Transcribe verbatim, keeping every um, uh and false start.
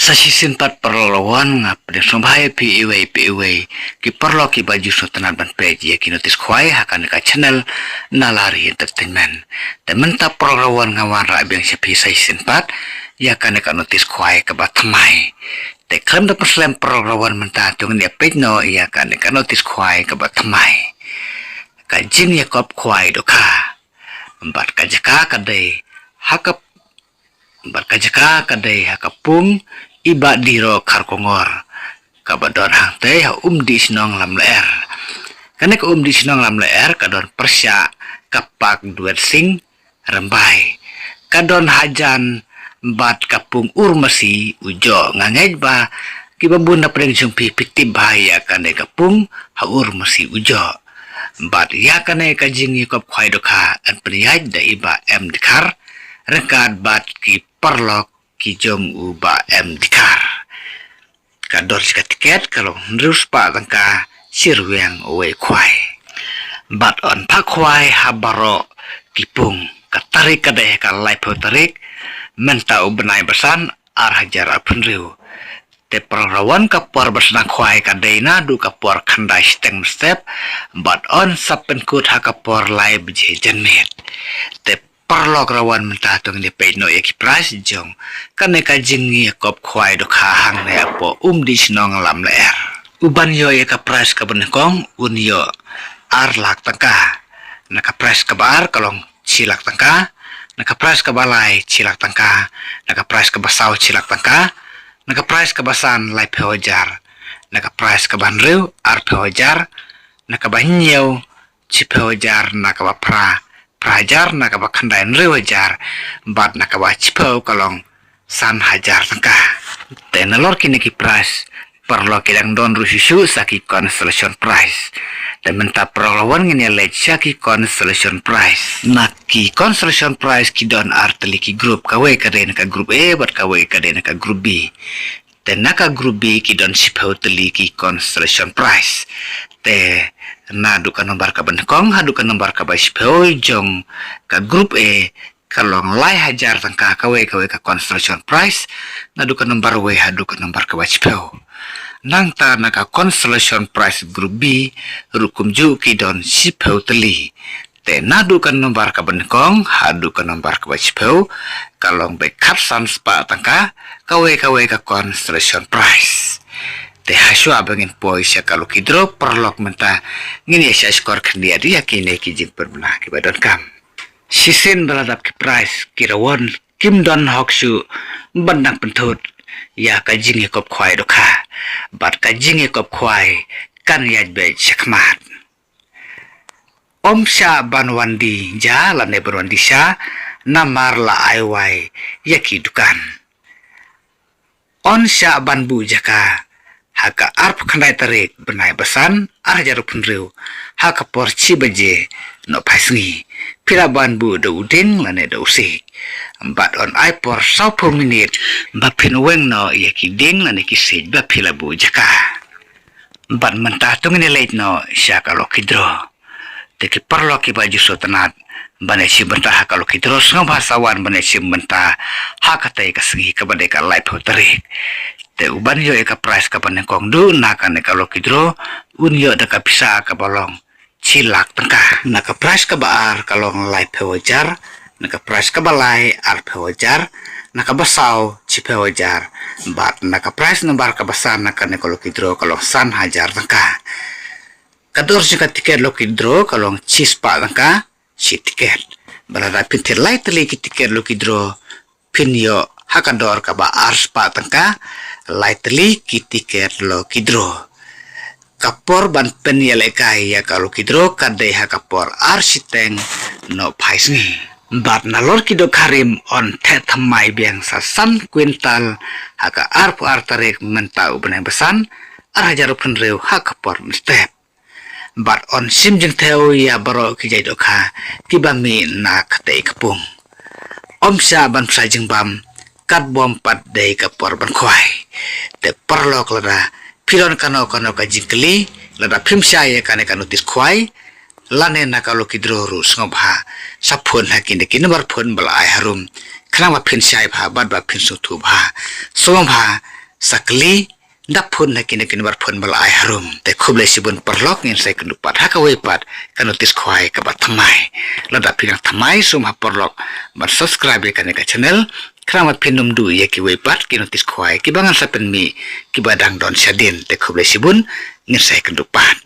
Sa shisien pat paralok rawon nga pdiang sngewbha ïa phi iwei pa iwei ki paralok kiba ju sngewtynnat ban peit ïa ki notice khwai ha kane ka channel Nalari Entertainment. Te mynta paralok rawon nga wanrah biang sha phi sa shisien pat ïa kane ka notice khwai kaba thymmai. Te khlem da pynslem paralok rawon mynta to ngin ïa peit noh ïa kane ka notice khwai kaba thymmai. Ka jingïakop khwai dohkha. Bad ka jaka ka dei ha ka Bad ka jaka ka dei ha ka pung i Bah Diro Kharkongor, kaba don hangtei ha Umdih Shnong Lamlyer. Kane ka Umdih Shnong Lamlyer ka don pyrshah ka Park Duet Sing Rymbai. Ka don hajan bad ka pung Urmasi Ujoh. Nga ngeit ba kiba bun na pdeng jong phi phi tip bha ïa kane ka pung ha Urmasi Ujoh. Bad ïa kane ka jingïakop khwai dohkha yn pynïaid da i Bah M Dkhar ryngkat bad ki paralok ki jong u Bah M Dkhar. Ka dor jong ka tiket ka long hynriew spah tyngka shi rwiang uwei khwai. Bad yn phah khwai ha baroh ki pung. Ka tarik ka dei ha ka laiphew tarik mynta u bnai ba san ar hajar arphew hynriew. Te paralok rawon ka por ban sdang khwai ka dei naduh ka por khyndai shiteng mynstep bad yn sa pynkut ha ka por lai baje janmiet. Te paralok rawon mynta to ngin ïa peit noh ïa ki prize jong kane ka jingïakop khwai dohkha hangne hapoh Umdih Shnong Lamlyer. Uban ïoh ïa ka prize kaba nyngkong un ïoh ar lak tyngka. Na ka prize kaba ar ka long shi lak tyngka. Na ka prize kaba lai shi lak tyngka. Na ka prize kaba saw shi lak tyngka. Na ka prize kaba san laiphew hajar. Na ka prize kaba hynriew arphew hajar. Na kaba hynñiew shiphew hajar. Na kaba phra phra hajar. Na kaba khyndai hynriew hajar. Bad na kaba shiphew ka long san hajar tyngka. Te nalor kine ki prize paralok ki dang don ruh shuh shuh sa ki consolation prize. Te mynta paralok rawon ngin ïa leit sha ki consolation prize. Na ki consolation prize ki don ar tylli ki group, kawei ka dei na ka group A bad kawei ka dei na ka group B. Te na ka group B ki don shiphew tylli ki consolation prize. Te naduh ka nombar kaba nyngkong haduh ka nombar kaba shiphew jong ka group A ka long lai hajar tyngka kawei kawei ka consolation prize. Naduh ka nombar wei haduh ka nombar kaba shiphew. Nangta na ka consolation prize group B ruh kumjuh ki don shiphew tylli. Te naduh ka nombar kaba nyngkong haduh ka nombar kaba shiphew ka long beit khatsan spah tyngka kawei kawei ka consolation prize. Te hashwa ba ngin poi sha ka lucky draw paralok mynta ngin ïa shah shkor khyndiat ïa kine ki jingpynbna kiba donkam. Shisien ba la dap ki prize ki rawon kim don hok shuh ban dang pynthut ïa ka jingïakop khwai dohkha. Bad ka jingïakop khwai kan ïaid beit shakhmat. Ym shah ban wan die ja lane ban wan die sha namar la ai wai ïa ki dukan. Yn shah ban buh jaka ha ka arphew khyndai tarik bnai ba san ar hajar arphew hynriew ha ka por shi baje noh phai sngi. Phi lah ban buh da u dieng lane da u siej. Bad yn ai por sawphew minit ba phin weng noh ïa ki dieng lane ki siej ba phi la buh jaka. Bad mynta to ngin ïa leit noh sha ka lucky draw. Te ki paralok kiba ju sngewtynnat ban ïa shim bynta ha ka lucky draw sngewbha sa wan ban ïa shim bynta ha katei ka sngi kaba dei ka laiphew tarik. Te uban ïoh ïa ka prize kaba nyngkong duh na kane ka lucky draw un ïoh da ka pisa kaba long shi lak tyngka. Na ka prize kaba ar ka long laiphew hajar. Na ka prize kaba lai arphew hajar. Na kaba saw shiphew hajar. Bad na ka prize nombar kaba san na kane ka lucky draw ka long san hajar tyngka. Ka dor jong ka tiket lucky draw ka long shi spah tyngka shi tiket. Ba lada phin thied lai tylli ki tiket lucky draw phin ïoh ha ka dor kaba ar spah tyngka lai tylli ki tiket lucky draw. Ka por ban pynïalehkai ïa ka lucky draw ka dei ha ka por ar shiteng noh phai sngi. Bad nalor ki dohkha rim yn theh thymmai biang sa san kwintal ha ka arphew ar tarik mynta u bnai ba san ar hajar arphew hynriew ha ka por mynstep. Bad yn shim jingthew ïa baroh ki jait dohkha kiba mih na katei ka pung. Ym shah ban pynshai jingbam katba ym pat dei ka por ban khwai. Te paralok lada phi don kano kano ka jingkylli lada phim shai ïa kane ka notice khwai lane na ka lucky draw ruh sngewbha sa phone ha kine ki nombar phone ba la ai harum khnang ba phin shai bha bad ba phin sngewthuh bha. Sngewbha Sa kylli, dap phone na kine ki number phone ba la ai harum. Te khublei shibun paralok, ngin sa ïakynduh pat ha kawei pat ka notice khwai kaba thymmai. Lada phi dang thymmai sum ha paralok ban subscribe ïa kane ka channel, khnang ba phin ym duh ïa kiwei pat ki notice khwai kiba ngan sa pynmih kiba dang don shadien. Te khublei shibun, ngin sa ïakynduh pat.